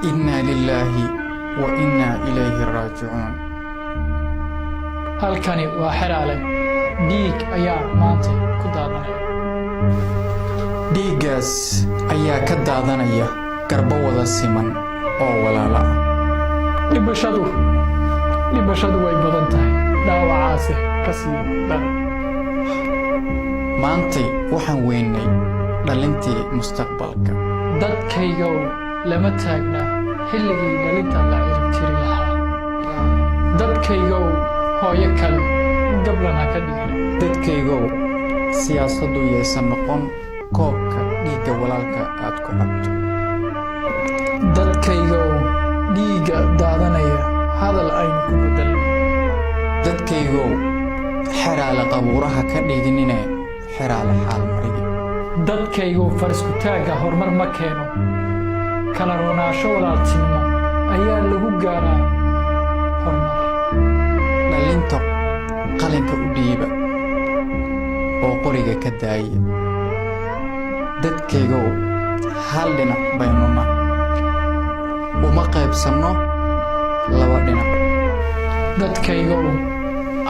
Innaa lilaahi wa innaa ilayhi raajicuun. Halkani waa Xeraale. Dhiig ayaa maanta ku daadanaya. Dhiiggaas ayaa ka daadanaya garbo wada siman oo walaala ah. Dhimashadu way badan tahay, dhaawacaase ka sii daran. Maantay waxaan weynay dhalintii mustaqbalka. Dadkaygow, lama taagna xilligii dhalinta la ciribtiri lahaa. Dadkaygow, hooyo kale gablan ha ka dhigin. Dadkaygow, siyaasaddu yaysan noqon koobka dhiigga walaalka aad ku cabto. Dadkaygow, dhiigga daadanaya hadal aynu ku bedelno. Dadkaygow, Xeraale qabuuraha ka dhiginine, Xeraale xaal mariya. Dadkaygow, farisku taagga horumar ma keeno. Kala roonaansho walaaltinimo ayaa lagu gaaraa horumar. Dhalinta qalinka u dhiiba oo qoriga ka daaya. Dadkaygow, hal dhinac baynu nahay, uma qaybsanno laba dhinac. Dadkaygow,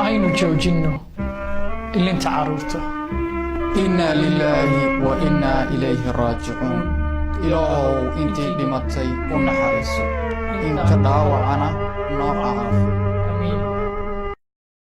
aynu joojinno ilinta carruurta. Innaa lilaahi wa innaa ilayhi raajicuun. Ilaahow, intii dhimatay u naxariiso, inta dhaawacana noo caafi.